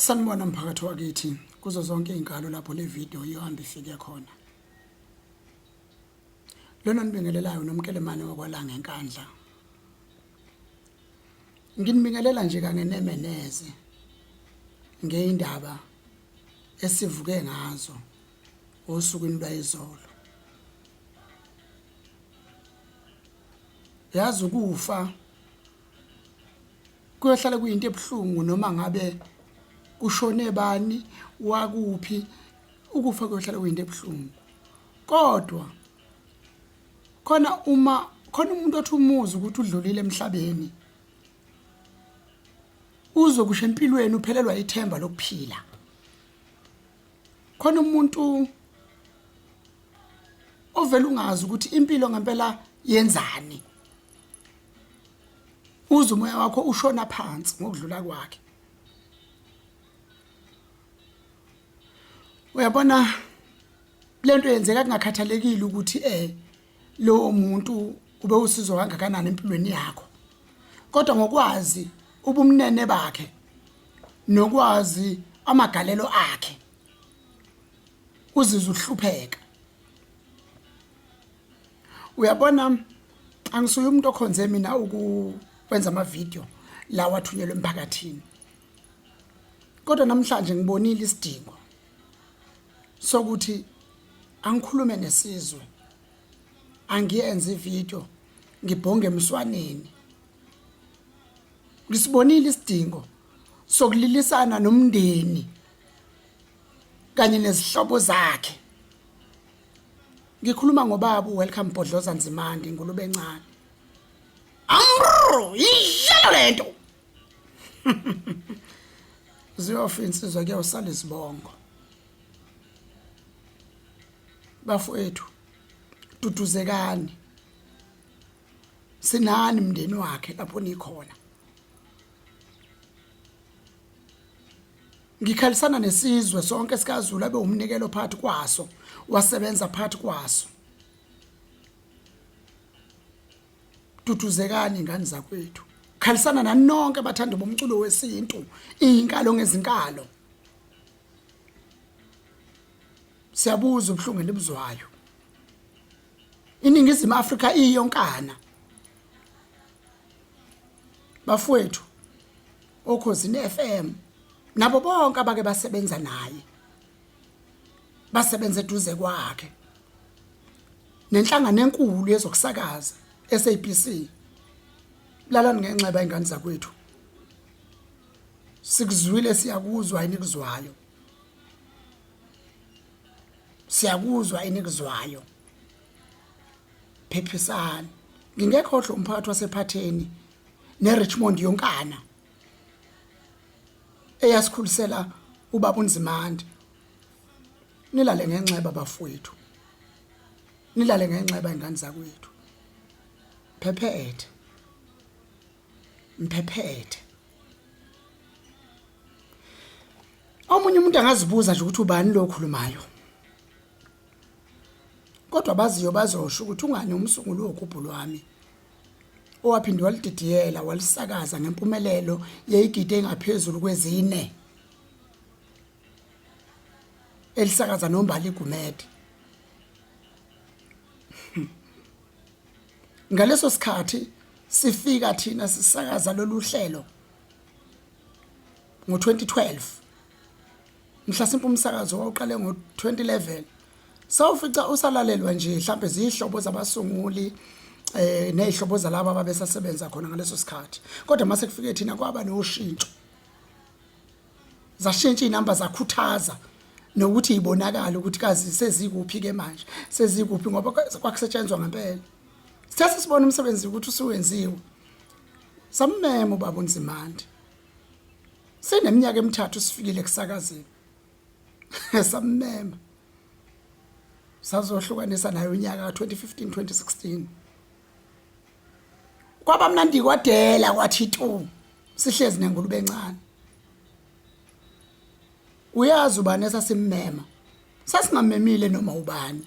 Sanibona mphakathi wakithi kuzo zonke izinkalo lapho le video iyohamba ifike khona. Lona nibingelelayo nomkelemane wakwaLanga eNkandla. Nginibingelela nje kangeneme neze ngeindaba esivuke ngazo osukwini lwayizolo. Yazi ukufa kuyohlala kuyinto ebuhlungu noma ngabe kushone bani wakuphi ukufa kuyohlala kuyinto ebuhlungu kodwa khona uma khona umuntu othi umuzi ukuthi udlulile emhlabeni uzwe kusho empilweni uphelelwa ithemba lokuphila khona umuntu ovela ungazi ukuthi impilo ngempela yenzani uze umoya wakho ushona phansi ngokudlula kwakhe uyabona lento yenzeka kungakhathalekile ukuthi eh lowo muntu ube usizo kangakanani empilweni yakho kodwa ngokwazi ubumnene bakhe nokwazi amagalelo akhe uzizwa uhlupheka uyabona angisuye umuntu okhonze mina ukwenza ama-video lawa athunyelwe emphakathini kodwa namhlanje ngibonile isidingo sokuthi angikhulume nesizwe angiyenze ivideo ngibhonge emswaneni ngisibonile isidingo sokulilisana nomndeni kanye nezihlobo zakhe ngikhuluma ngobaba uWelcome Bhodloza Nzimande ingulube encane amro iyalo lento ziyofa insizwa kuyosala izibongo bafowethu duduzekani sinani mndeni wakhe lapho nikhona Ngikhalisana nesizwe sonke sikaZulu abe umnikelo phakathi kwaso wasebenza phakathi kwaso. Duduzekani ingane zakwethu. Khalisana nani nonke abathandi bomculo wesintu, izinkalo ngezinkalo. Siyabuza ubuhlungu enibuzwayo. INingizimu Afrika iyonkana. Bafowethu okhozini FM nabo bonke abake basebenza naye basebenza eduze kwakhe nenhlangano enkulu yezokusakaza SABC lalani ngenxeba ingane zakwethu sikuzwile siyakuzwa enikuzwayo siyakuzwa enikuzwayo phephisani ngingekhohlwa umphakathi wasephatheni neRichmond yonkana eyasikhulisela ubaba uNzimande nilale ngenxeba bafowethu nilale ngenxeba ingane zakwethu phephethe mphephethe omunye umuntu angazibuza nje ukuthi ubani lo okhulumayo kodwa baziyo bazosho ukuthi ungani umsunguli wogubhu lwami owaphinde walididiyela walisakaza ngempumelelo yeyigidi engaphezulu kwezine elisakaza nombali Gumede ngaleso sikhathi sifika thina sisakaza lolu hlelo ngo-2012 mhlasimpe umsakazo wawuqale ngo-2011 sawufica usalalelwa nje mhlambe zihlobo zabasunguli eh nezihlobo zalabo ababesasebenza khona ngaleso sikhathi kodwa mase kufike thina kwaba noshintsho zashintsha inamba zakhuthaza nokuthi ibonakala ukuthi kazi sezikuphi ke manje sezikuphi ngoba kwakusetshenzwa ngempela sithe sibona umsebenzi ukuthi usuwenziwe sammema ubaba uNzimande Seneminyaka emithathu sifikile kusakazeni. Sammema. Sazohlukanisa naye unyaka ka-2015 2016. Kwaba mnandi kwadela kwathi tu sihlezi nengulube encane. Uyazi ubani esasimmema? Sasingamemile noma ubani.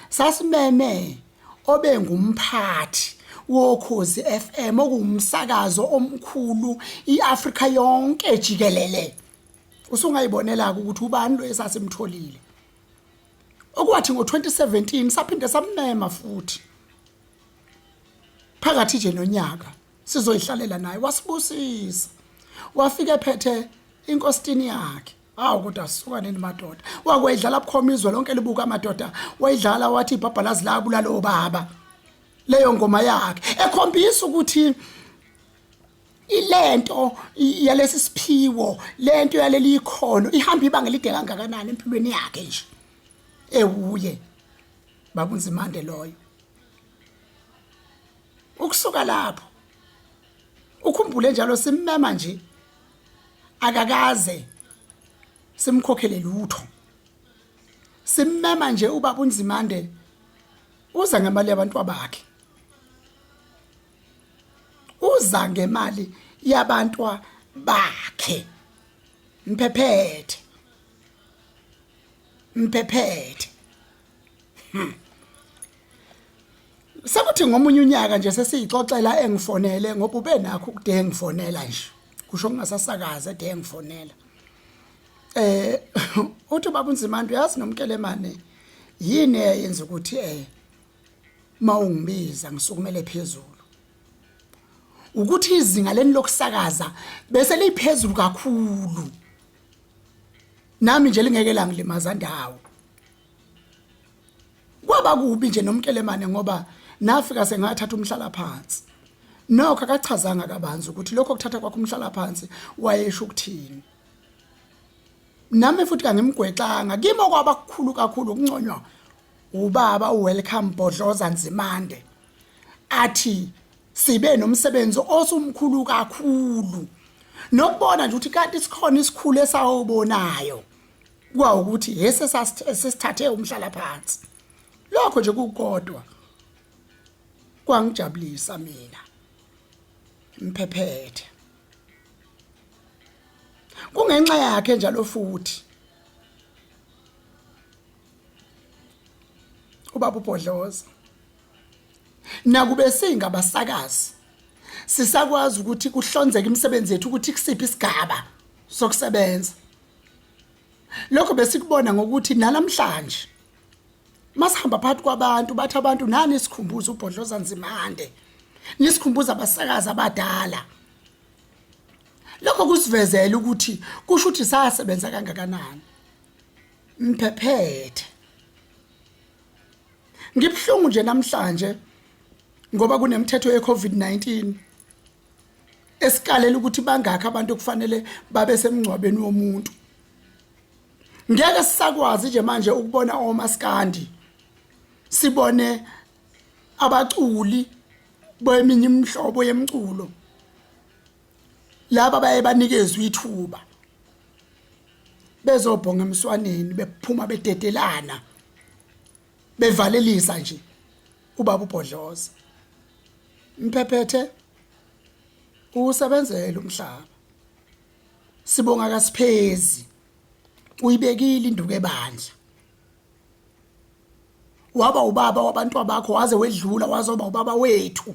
Sasimeme obengumphathi wokhozi FM okuwumsakazo omkhulu iAfrika yonke jikelele. Usungayibonela ukuthi ubani lo esasimtholile. Okwathi ngo-2017 saphinde sammema futhi phakathi nje nonyaka sizoyihlalela naye, wasibusisa, wafika ephethe inkositini yakhe. Awu kodwa suka nini madoda, wakwayidlala bukhoma izwe lonke libuka amadoda, wayidlala wathi ibhabhalazi labulala obaba leyo ngoma yakhe ekhombisa ukuthi ilento yalesi siphiwo, lento yaleli ikhono ihamba ibanga elide kangakanani empilweni yakhe nje ewuye babunzimande loyo. Ukusuka lapho ukhumbule njalo simmema nje, akakaze simkhokhele lutho, simmema nje ubaba uNzimande uza ngemali yabantu abakhe, uza ngemali yabantwa bakhe. Mphephethe, mphephethe. Sekuthi ngomunye unyaka nje sesiyixoxela engifonele ngoba ubenakho ukude engifonela nje, kusho kungasasakaza ede engifonela. Uthi baba uNzimande uyazi nomkelemane yini eyenza ukuthi mawungibiza ngisukumele phezulu, ukuthi izinga leni lokusakaza bese liphezulu kakhulu, nami nje lingeke langilimaza ndawo. Kwaba kubi nje nomkelemane ngoba nafika sengathatha umhlala phansi. Nokho akachazanga kabanzi ukuthi lokho kuthatha kwakho umhlala phansi wayesho ukuthini. Nami futhi kangimgwexanga, kimi okwaba kukhulu kakhulu ukunconywa ubaba uWelcome Bhodloza Nzimande athi sibe nomsebenzi osumkhulu kakhulu, nokubona nje ukuthi kanti sikhona isikhulu esawubonayo kwawukuthi yese sesithathe umhlala phansi. Lokho nje kukodwa kwangijabulisa mina mphephethe. Kungenxa yakhe njalo futhi ubaba uBhodloza, nakube singabasakazi sisakwazi ukuthi kuhlonzeke imisebenzi yethu ukuthi kusiphi isigaba sokusebenza. Lokho besikubona ngokuthi nalamhlanje masihamba phakathi kwabantu bathi abantu nani sikhumbuza uBhodloza Nzimande, nisikhumbuza abasakazi abadala. Lokho kusivezela ukuthi kusho ukuthi sasebenza kangakanani. Mphephethe, ngibhlungu nje namhlanje ngoba kunemithetho yeCovid-19 esikalela ukuthi bangakhi abantu okufanele babe semngcwabeni womuntu. Ngeke sisakwazi nje manje ukubona omaskandi, sibone abaculi beminye imihlobo yemculo, laba baye banikezwe ithuba bezobhonga emswaneni bephuma bededelana bevalelisa nje ubaba uBhodloza. Mphephethe usebenzele umhlaba, sibonga kasiphezi, uyibekile induku ebandla, waba ubaba wabantu abakho waze wedlula wazoba ubaba wethu,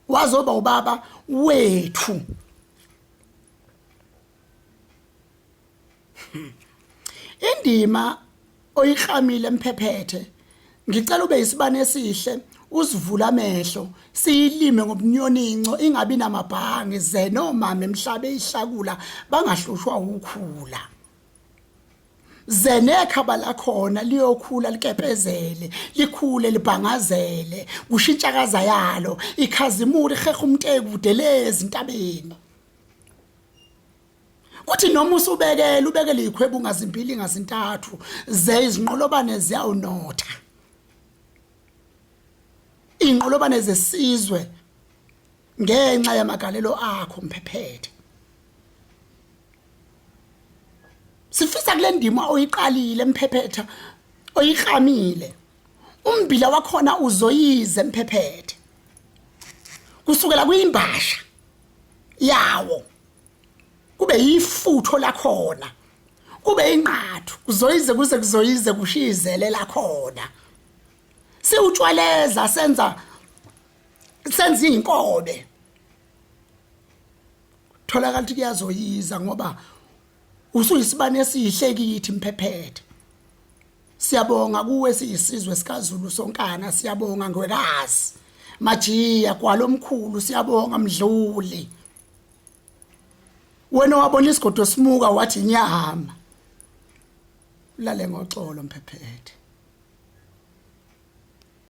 wazoba ubaba wethu. Indima oyikramile mphephethe, ngicela ube isibane esihle, usivula amehlo, siyilime ngobunyoninco ingabi namabhangi, ze nomama emhlaba eyihlakula bangahlushwa ukhula, ze nekhaba lakhona liyokhula likepezele likhule libhangazele kushintshakaza yalo ikhazimula iheha umteku kude lezi ntabeni. Kuthi noma usubekela ubekele ikhwebu ngazimbili ngazintathu, ze izinqolobane ziyawunotha, inqolobane zesizwe ngenxa yamagalelo akho mphephethe. Sifisa kule ndima oyiqalile mphephetha, oyikramile, umbila wakhona uzoyize mphephethe kusukela kuyimbasha yawo, kube yifutho lakhona, kube inqathu, kuzoyize kuze kuzoyize kushizele lakhona. Siwutshwaleza senza izinkobe. Tholakala ukuthi kuyazoyiza ngoba usuyisibane esihle kithi Mphephethe. Siyabonga kuwe siyisizwe sikaZulu sonkana, siyabonga ngwekazi. Majiya gwalomkhulu, siyabonga Mdluli. Wena wabona isigodo simuka wathi inyama. Ulale ngoxolo Mphephethe.